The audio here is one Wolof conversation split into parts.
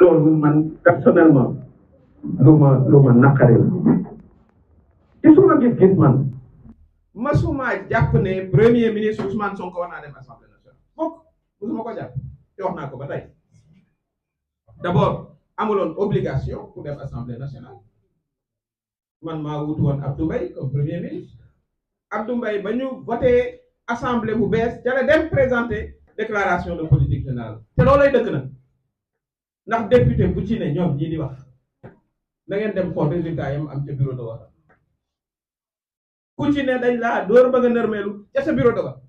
loolu man personnellement lu ma naqari la ci suma gis-gis man masuma jàpp ne premier ministre Ousmane Sonko war naa dem assemblée nationale fokk musuma ko jàpp te wax naa ko ba tey d'abord amuloon obligation pour dem assemblée nationale man maa wutu woon Abdou Mbaye comme premier ministre Abdou Mbaye ba ñu voté assemblée bu bees ca la dem présenter déclaration de politique générale te loolay dëgg na ndax député bu ci ne ñoom ñii di wax na ngeen dem xool résultat yam am ca bureau de vote ku ci ne dañ laa door bëgg a nërmeelu ca sa bureau de vote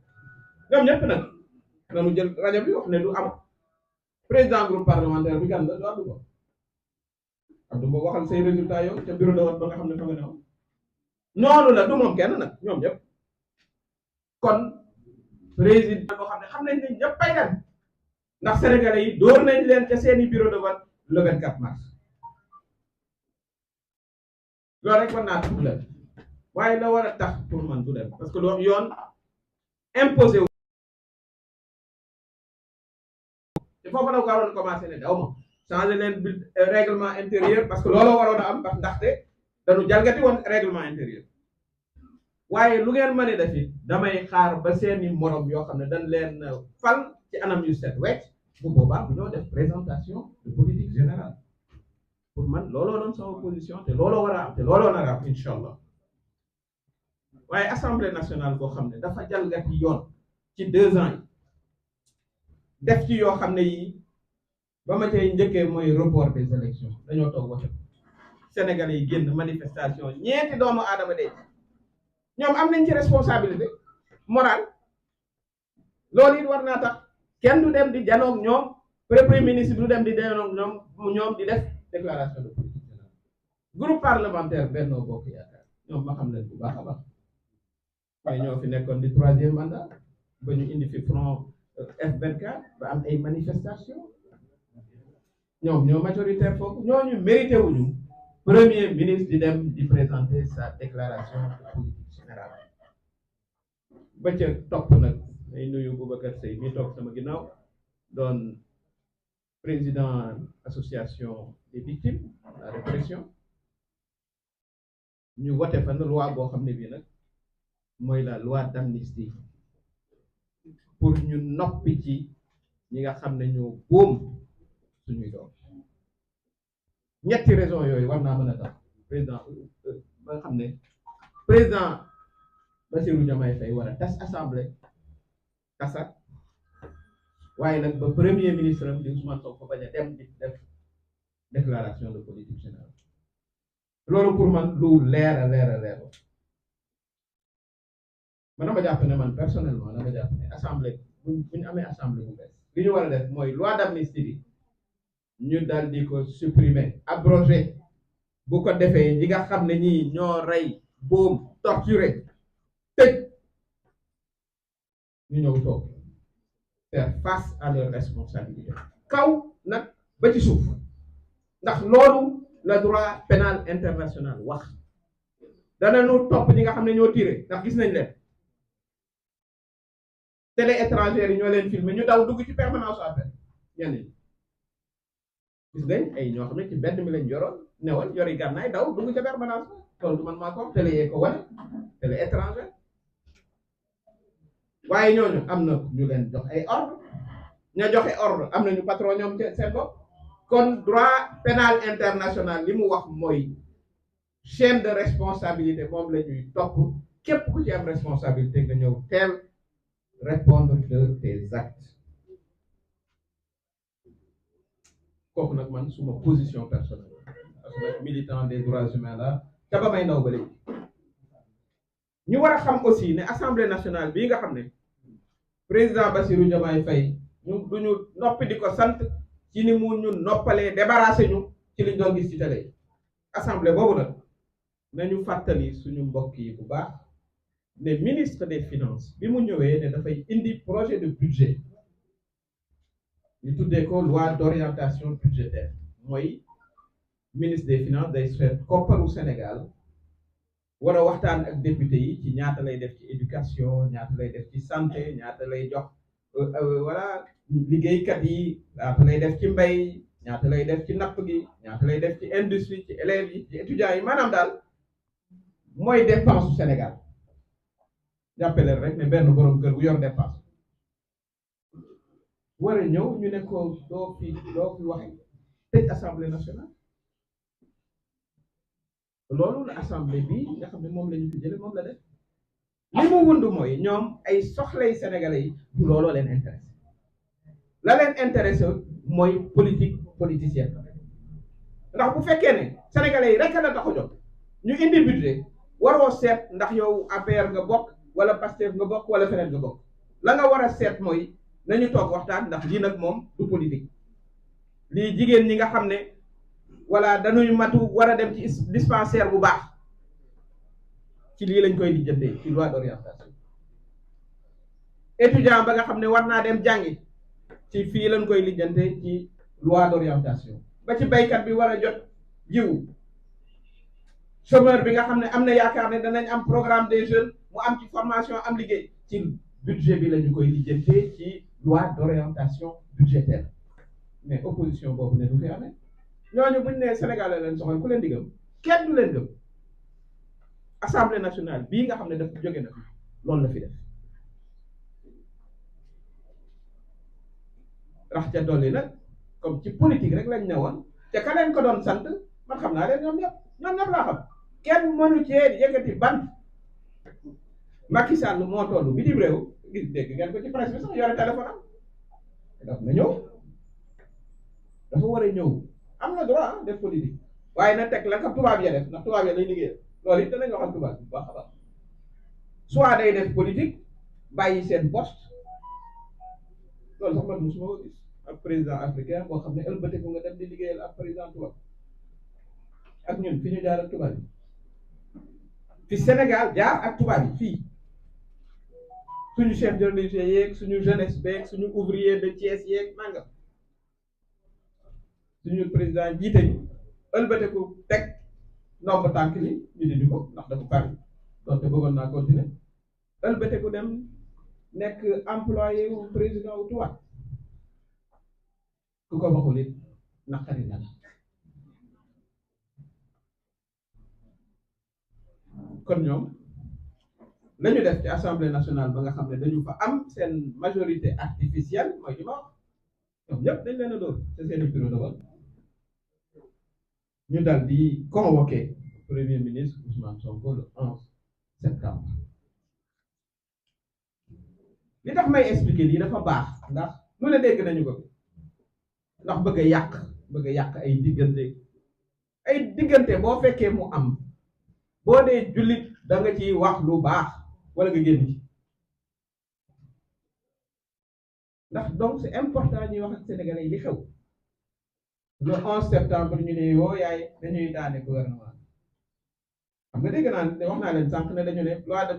ñoom ñëpp nag nanu jël rajo bi wax ne du am président groupe parlementaire bi kan la du Abdou Mbow Abdou Mbow waxal say résultat yow ca bureau de vote ba nga xam ne fa nga newoon noonu la du moom kenn nag ñoom ñëpp kon président boo xam nañ ne ñëpp ay dem ndax sénégalais yi door nañ leen ca seeni bureau de vote le 24 mars loolu rek war naa tax du dem waaye la war a tax pour man du dem parce que loolu yoon imposé wu te foofu la waroon commencé ne daw ma changé leen règlement intérieur parce que loolu waroon a am ndaxte dañu jalgati woon règlement intérieur waaye lu ngeen mën a def it damay xaar ba seeni morom yoo xam ne dañ leen fal ci anam yu set wecc bu boobaa bu ñoo def présentation de politique générale pour man looloo doon sama position te looloo war a am te looloo nar a am incha allah waaye assemblée nationale boo xam ne dafa jalgati yoon ci 2 ans yi def ci yoo xam ne yi ba ma cay njëkkee mooy report des élections dañoo toog wote Sénégalais yi génn manifestation ñeenti doomu aadama de ñoom am nañ ci responsabilité morale loolu it war naa tax kenn du dem di janoog ñoom premier ministre du dem di janoog ñoom di def déclaration de politique générale groupe parlementaire Benno Bokk Yaakaar ñoom ma xam leen bu baax a baax waaye ñoo fi nekkoon di 3e mandat ba ñu indi fi front F24 ba am ay manifestation ñoom ñoo majoritaire foofu ñooñu mérité wuñu premier ministre di dem di présenter sa déclaration de politique générale ba ca topp nag may nuyu Boubacar Seye mi toog sama ginnaaw doon président association des victimes de la répression ñu wote fa loi boo xam ne bii nag mooy la loi d'amnistie pour ñu noppi ci ñi nga xam ne ñoo boom suñuy doom ñetti raison yooyu war naa mën a tax président ba nga xam ne président Bassirou Diomaye Faye war a tas assemblée tasat waaye nag ba premier ministre am di Ousmane Sonko bañ a dem di def déclaration de politique générale loolu pour man lu leer a leer man dama jàpp ne man personnellement dama jàpp ne assemblée bu ñu amee assemblée bu bees li ñu war a def mooy loi d'amnistie bi ñu dal di ko supprimer abroger bu ko defee ñi nga xam ne ñii ñoo rey boom torturer tëj ñu ñëw toog faire face à leurs responsabilités kaw nag ba ci suuf ndax loolu le droit pénal international wax danañu topp ñi nga xam ne ñoo tiré ndax gis nañ leen télé étrangère yi ñoo leen filmé ñu daw dugg ci permanence affaire ñenn ñi gis nañ ay ñoo xam ne ci mbedd mi lañ yoroon newal yori gànnaay daw dugg ca permanence loolu du man maa ko télé yee ko wane télé étranger waaye ñooñu am na ñu leen jox ay ordre ña joxe ordre am nañu patron ñoom seen bopp kon droit pénal international li mu wax mooy chaîne de responsabilité moom la ñuy topp képp ku ci am responsabilité nga ñëw teel répondre de tes actes kooku nag man suma position personnelle parce que militant des droits humains la ca ba may ndaw ba léegi ñu war a xam aussi ne assemblée nationale bii nga xam ne président Bassirou Diomaye Faye ñu duñu noppi di ko sant ci ni mu ñu noppalee débarrassé ñu ci liñ doon gis ci télé yi assemblée boobu nag nañu fàttali suñu mbokk yi bu baax ne ministre des finances bi mu ñëwee ne dafay indi projet de budget ñu tuddee ko loi d'orientation budgétaire mooy ministre des finances day seet kopparu Sénégal war a waxtaan ak député yi ci ñaata lay def ci éducation ñaata lay def ci santé ñaata lay jox voilà liggéeykat yi ñaata lay def ci mbay ñaata lay def ci napp gi ñaata lay def ci industrie ci élèves yi ci étudiants yi maanaam daal mooy dépense Sénégal jàppale rek ne benn borom kër bu yor dépense war a ñëw ñu ne ko doo fi waxe tëj assemblée nationale loolu la assemblée bi nga xam ne moom la ñu fi jële moom la def li mu wund mooy ñoom ay soxlay sénégalais yi du looloo leen intéressé la leen intéressé mooy politique politicienne ndax bu fekkee ne sénégalais yi rek la tax a jóg ñu indi budget waroo seet ndax yow APR nga bokk wala Pastef nga bokk wala feneen nga bokk la nga war a seet mooy nañu toog waxtaan ndax lii nag moom du politique lii jigéen ñi nga xam ne wala dañuy matu war a dem ci dispensaire bu baax ci lii lañ koy lijjantee ci loi d'orientation étudiant ba nga xam ne war naa dem jàngi ci fii lañ koy lijjante ci loi d'orientation ba ci baykat bi war a jot jiwu chômeur bi nga xam ne am na yaakaar ne danañ am programme des jeunes mu am ci formation am liggéey ci budget bi la ñu koy lijjante ci loi d'orientation budgétaire mais opposition boobu ne du fi amee ñooñu buñ ne Sénégal la leen soxal ku leen di gëm kenn du leen gëm assemblée nationale bii nga xam ne dafa jóge na fi loolu la fi def rax ca dolli nag comme ci politique rek lañ ñëwoon te ka leen ko doon sant man xam naa leen ñoom ñëpp laa xam kenn mënu cee yëkkati bant Macky Sall moo tollu bitim réew gis dégg ngeen ko ci presse bi sax yore téléphone am daf na ñëw dafa war a ñëw am na droit def politique waaye na teg la ka tubaab ya def ndax tubaab ya lay liggéey loolu it danañ waxal tubaab bi bu baax a baax soit day def politique bàyyi seen poste loolu sax man mosuma ko gis ak président africain boo xam ne ëlbate ko nga dem di liggéeyal ak président tubaab ak ñun fi ñu jaar ak tubaab yi fi Sénégal jaar ak tubaab yi fii suñu chef de religieux yeeg suñu jeunesse beeg suñu ouvrier de Thiès yeeg nangam suñu président jiite ñu ëlbate ko teg ndomb tànk ni ñu dindi ko ndax dafa bari donte bëggoon naa continuer ëlbate ko dem nekk employé wu président wu tubaab ku ko waxul it naqari na la kon ñoom la ñu def ci assemblée nationale ba nga xam ne dañu fa am seen majorité artificielle mooy li ma wax ñoom ñëpp dañ leen a dóor te seen i bureau de vote ñu dal di convoqué premier ministre Ousmane Sonko le 11 septembre li tax may expliquer lii dafa baax ndax lu ne dégg nañu ko ndax bëgg a yàq ay diggante boo fekkee mu am boo dee jullit da nga ciy wax lu baax wala nga génn ci ndax donc c'est important ñuy wax ak sénégalais yi li xew le 11 septembre ñu ne yoo yaay dañuy daane gouvernement xam nga dégg naa ne wax naa leen sànq ne dañu ne loi de